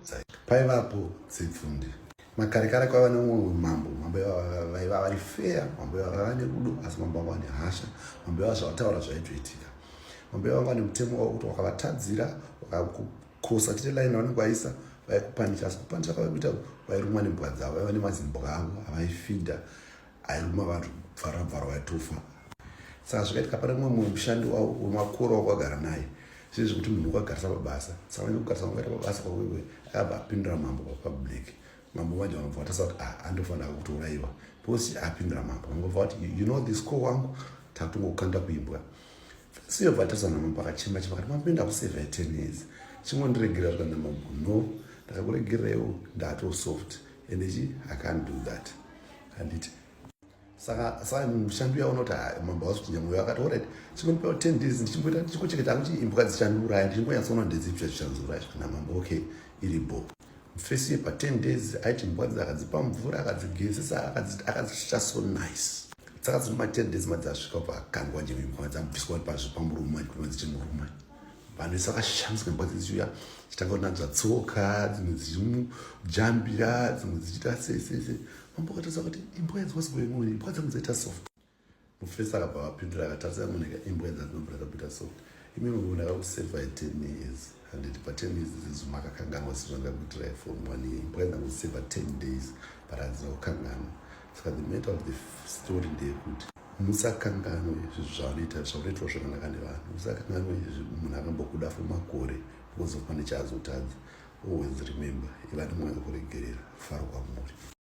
ndinokuudzai. Paivapo dzepfundi. Makare kare kwaiva nemumwe mambo. Mambo ivava vaiva vari fair, mambo ivava vaiva nerudo, asi mambo vanga vane hasha. Mambo ivava zvavataura zvaitoitika. Mambo ivava vanga vane mutemo wavo kuti wakavatadzira, wakakukosa chete line ravanenge vaisa, vaikupanisha. Asi kupanisha kwavaikuita vairumwa nembwa dzavo, vaiva nemazimbwa avo avaifidha airuma vanhu bvara bvara vaitofa. Saka zvakaitika pane mumwe mushandi wavo wemakore wakwagara naye zvii zvekuti munhu wakagarisa pabasa saka vange kugarisa kwakaita pabasa kwakwewe akabva apindura mambo papublic. Mambo manje vanobva vatasa kuti ah, andofanira kutourayiwa because apindura mambo. Mambo bva vati, "You know this call wangu takutongokanda kuimbwa." Siyo bva tarisa namambo akachema chema akati, "Mambo, ndakusevha 10 years, chingondiregerera." Zvikanzi namambo, "No, ndakakuregererewo ndato soft and chi I can't do that, handiti?" Saka mushandi uya unoti mambo hausi kuchinja mwoyo. Akati, "Alright, chingondipawo 10 days ndichimboita ndichingochengeta hangu imbwa dzichandiuraya, ndichimbonyatsoona ndedzipi chazvichandiuraya." Zvikana mambo, "Okay, iripo." Mufesi pa10 days aiti imbwa dzi akadzipa mvura, akadzigezesa, akadzichita so nice. Saka dzino ma10 days madzasvika kubva akangwa nje imbwa dzabviswa pamurume manje kuti dzichimuruma. Vanhu vese vakashamisika, imbwa dzichiuya chitanga kunanzva tsoka, dzimwe dzichimujambira, dzimwe dzichiita sei sei sei. Mambo akatarisa kuti, "Imbwa idzi, what's going on? Imbwa dzangu dzaita soft." Mufesi akabva vapindura akatarisa munhu, "Imbwa idzi dzinobva dzapinda soft. Imi munhu ndakakusevha 10 years, handiti? Pa10 years izvi makakanganwa sezvandakuitirai for one year. Imbwa dzangu 10 days, but hadzina kukanganwa." Saka the matter of the story ndeyekuti musakanganwe zvinhu zvaunoita, zvaunoitwa zvakanaka nevanhu. Musakanganwe munhu akambokuda for makore because of pane chaazotadza. Always remember, iva nemwoyo wekuregerera. Faro kwamuri.